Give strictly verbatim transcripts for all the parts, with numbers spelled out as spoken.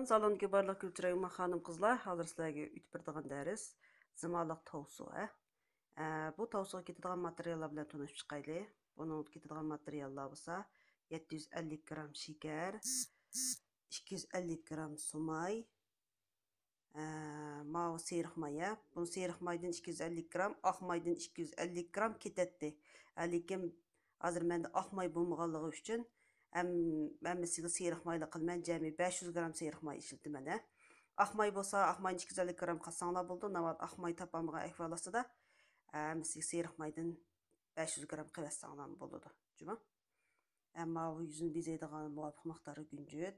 سالوندىكى بارلىق گۈلچىراي ئوماق خانىم قىزلار، ھازىر سىلەرگە ئۆتۈپ بېرىدىغان دەرس زىمالىق تاۋسۇ، ھە. ئە، بۇ تاۋسۇغا كېتىدىغان ماتېرىياللار بىلەن تونۇشۇپ چىقايلى. بۇنىڭغا كېتىدىغان ماتېرىياللار بولسا، يەتتە يۈز ئەللىك گرام شېكەر، ئىككى يۈز ئەللىك گرام سۇماي، ئە، ماۋۇ سېرىق ماي، ھە. بۇ سېرىق مايدىن ئىككى يۈز ئەللىك گرام، ئاق مايدىن ئىككى يۈز ئەللىك گرام كېتەتتى. ھە، لېكىن ھازىر مەندە ئاق ماي بولمىغانلىقى ئۈچۈن، ھەم-، ھەممىسىگە سېرىق مايلا قىلىمەن، جەمئىي بەش يۈز گرام سېرىق ماي ئىشلىتىمەن، ھە. ئاق ماي بولسا، ئاق ماينى ئىككى يۈز ئەللىك گرام قىلساڭلار بولىدۇ. ناۋادا ئاق ماي تاپالمىغان ئەھۋال ئاستىدا، ھەممىسىگە سېرىق مايدىن بەش يۈز گرام قىلىۋەتسەڭلارمۇ بولىدۇ، جۇمۇ. ئەمما بۇ يۈزنى بېزەيدىغان مۇۋاپىق مىقدارى گۈنجۈت.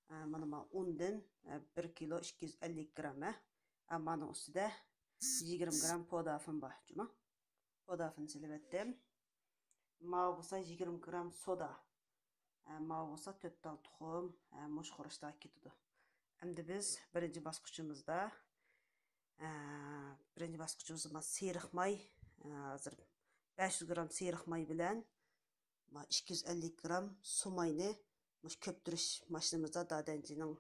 ئە، مانا، مانا ئۇندىن، ئە، بىر كىلو ئىككى يۈز ئەللىك گرام، ئە. ئە، مانىڭ ئۈستىدە يىگىرمە گرام پودافىن بار، جۇمۇ. پودافىن سېلىۋەتتىم. ماۋۇ بولسا يىگىرمە گرام سودا. ئە، ماۋۇ بولسا تۆت تال تۇخۇم. ئە، مۇشۇ خۇرۇچلار كېتىدۇ. ئەمدى بىز بىرىنچى باسقۇچىمىزدا، ئە، بىرىنچى باسقۇچىمىزدا مانا سېرىق ماي، ئە، ھازىر بەش يۈز گرام سېرىق ماي بىلەن مانا ئىككى يۈز ئەللىك گرام سۇماينى مۇشۇ كۆپتۈرۈش ماشىنىمىزدا، دادەنجىنىڭ،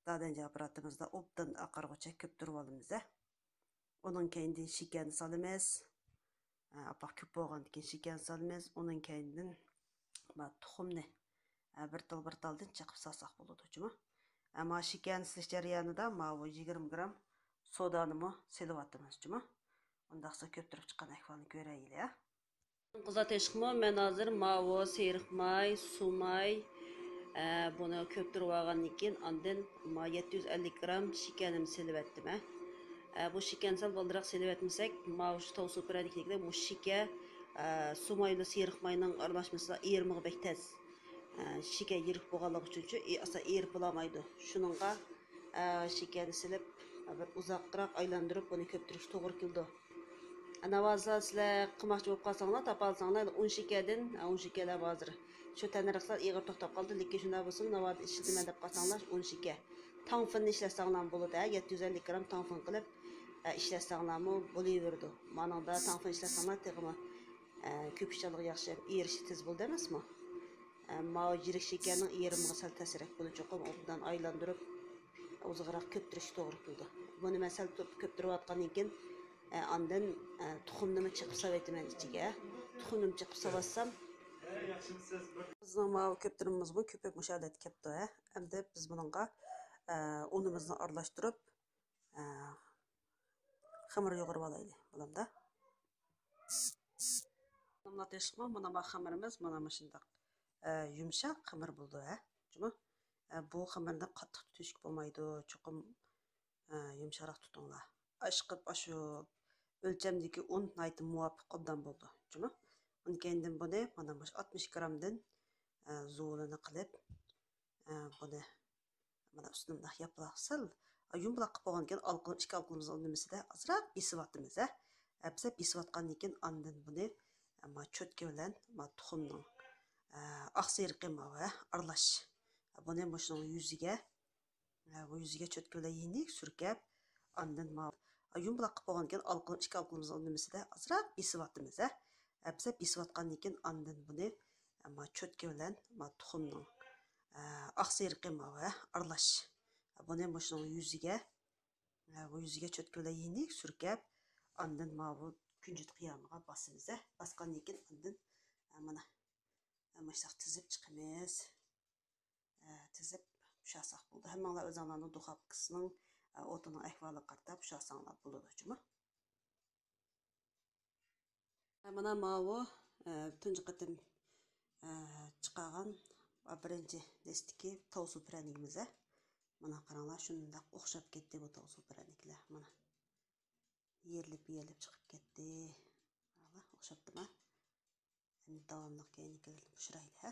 دادەنجى ئاپپاراتىمىزدا ئوبدان ئاقارغۇچە كۆپتۈرۈۋالىمىز، ھە. ئۇنىڭ كەينىدىن شېكەرنى سالىمىز. ئاپاق كۆپ بولغاندىن كېيىن شېكەرنى سالىمىز. ئۇنىڭ كەينىدىن مانا تۇخۇمنى، ئە، بىر تال، بىر تالدىن چېقىپ سالساق بولىدۇ، جۇمۇ. ئەمما شېكەرنى سېلىش جەريانىدا ماۋۇ يىگىرمە گرام سودانىمۇ سېلىۋاتىمىز، جۇمۇ. ئۇنداقسا كۆپتۈرۈپ چىققان ئەھۋالنى كۆرەيلى، ھە. قىزلار، تېشىقمۇ مەن ھازىر ماۋۇ سېرىق ماي، سۇماي، ئە، بۇنى كۆپتۈرۈپ ئالغاندىن كېيىن، ئاندىن ما يەتتە يۈز ئەللىك گرام شېكەرنىمۇ سېلىۋەتتىم، ئە. ئە، بۇ شېكەرنى سەل بالدۇرراق سېلىۋەتمىسەك، ماۋۇ شۇ تاۋسۇ پىرەنىكلىكىدە بۇ شېكەر، ئە، سۇماي بىلەن سېرىق ماينىڭ ئارىلاشمىسىدا ئېرىمىغا بەك تەس. ئە، شېكەر يىرىك بولغانلىقى ئۈچۈن شۇ ئاسان ئېرىپ بولالمايدۇ. شۇنىڭغا، ئە، شېكەرنى سېلىپ، بىر ئۇزاقراق ئايلاندۇرۇپ، بۇنى كۆپتۈرۈشكە توغرا كېلىدۇ. ناۋادا سىلەر قىلماقچى بولۇپ قالساڭلار، تاپالىساڭلار، ئۇن شېكەردىن، ئۇن شېكەرلەر ھازىر شۇ تەننەرخلەر ئېغىر توختاپ قالدى، لېكىن شۇنداق بولسىمۇ، ناۋادا ئىشلىتىمەن دەپ قالساڭلار، ئۇن شېكەر. تاڭفېننى ئىشلەتسەڭلارمۇ بولىدۇ، ھە، يەتتە يۈز ئەللىك گرام تاڭفېن قىلىپ، ئە، ئىشلەتسەڭلارمۇ بولۇۋېرىدۇ. مانىڭدا تاڭفېن ئىشلەتسەڭلار تېخىمۇ، ئە، كۆپۈكچانلىقى ياخشى، ئېرىشى تېز بولىدۇ ئەمەسمۇ؟ ئە، ماۋۇ يىرىك شېكەرنىڭ ئېرىمىغا سەل تەسرەك بولىدۇ، چوقۇم ئوبدان ئايلاندۇرۇپ، ئۇزاقراق كۆپتۈرۈشكە توغرا كېلىدۇ. بۇنى مەن سەل تۆ-، كۆپتۈرۈۋاتقاندىن كېيىن، ئە، ئاندىن، ئە، تۇخۇمنىمۇ چېقىپ سالىۋېتىمەن ئىچىگە. تۇخۇمنىمۇ چېقىپ سالىۋاتسام، بىزنىڭ ماۋۇ كۆپتۈرمىمىزمۇ كۆپۈپ مۇشۇ ھالەتكە كەپتۇ، ھە. ئەمدى بىز بۇنىڭغا، ئە، ئۇنىمىزنى ئارىلاشتۇرۇپ، ئە، خېمىر يۇغۇرۇۋالايلى، بولامدا. مۇنۇ تېشىقمۇ، مانا ما خېمىرىمىز، مانا مۇشۇنداق، ئە، يۇمشاق خېمىر بولىدۇ، ھە. جۇمۇ، ئە، بۇ خېمىرنى قاتتىق تۇتۇشقا بولمايدۇ، چوقۇم، ئە، يۇمشاقراق تۇتۇڭلار. ئاشقىپ، ئاشۇ ئۆلچەمدىكى ئۇن ناھايىتى مۇۋاپىق، ئوبدان بولىدۇ، جۇمۇ. ئۇنىڭ كەينىدىن بۇنى مانا مۇشۇ ئاتمىش گرامدىن، ئە، زۇۋىنىنى قىلىپ، ئە، بۇنى مانا ئۈستىنى مۇنداق ياپىلاق سەل يۇمىلاق قىلىپ بولغاندىن كېيىن، ئالقىلىم، ئىككى ئالقىلىمىزنىڭ نېمىسىدە ئازراق بېسىۋاتىمىز، ھە. ئە، بىز بېسىۋاتقاندىن كېيىن، ئاندىن بۇنى، ئە، ما چوتكا بىلەن ما تۇخۇمنىڭ، ئە، ئاق سېرىقى ماۋۇ، ھە، ئارىلاش. بۇنى مۇشۇنىڭ يۈزىگە، ئە، بۇ يۈزىگە چوتكا بىلەن يېنىك سۈركەپ، ئاندىن ما يۇمىلاق قىلىپ بولغاندىن كېيىن، ئالقىلىم، ئىككى ئالقىلىمىزنىڭ نېمىسىدە ئازراق بېسىۋاتىمىز، ھە. ئە، بىز بېسىۋاتقاندىن كېيىن، ئاندىن بۇنى، ئە، ما چوتكا بىلەن ما تۇخۇمنىڭ، ئە، ئاق سېرىقى ماۋۇ، ھە، ئارىلاش. بۇنى مۇشۇنىڭ يۈزىگە، ئە، بۇ يۈزىگە چوتكا بىلەن يېنىك سۈركەپ، ئاندىن ماۋۇ كۈنجۈت قىيامىغا باسىمىز، ھە. باسقاندىن كېيىن ئاندىن، ئە، مانا، ئە، مۇشۇنداق تىزىپ چىقىمىز. ئە، تىزىپ ئۇشاساق بولىدۇ. ھەممىڭلار ئۆزۈڭلارنىڭ دۇخوپكىسىنىڭ، ئە، ئوتىنىڭ ئەھۋالىغا قارىتاپ ئۇشاساڭلار بولىدۇ، جۇمۇ. ئە، مانا ماۋۇ، ئە، تۇنجى قېتىم، ئە، چىقارغان، ئە، بىرىنچى دەستىكى تاۋسۇ پىرەنىكىمىز، ئە. مانا قاراڭلار، شۇنداق ئوخشاپ كەتتى بۇ تاۋسۇ پىرەنىكلەر. مانا. يېرىلىپ، يېرىلىپ چىقىپ كەتتى. مانا، ئوخشاپتىما؟ ئەمدى داۋاملىق كەينىدىكىلەرنى پىشۇرايلى، ھە.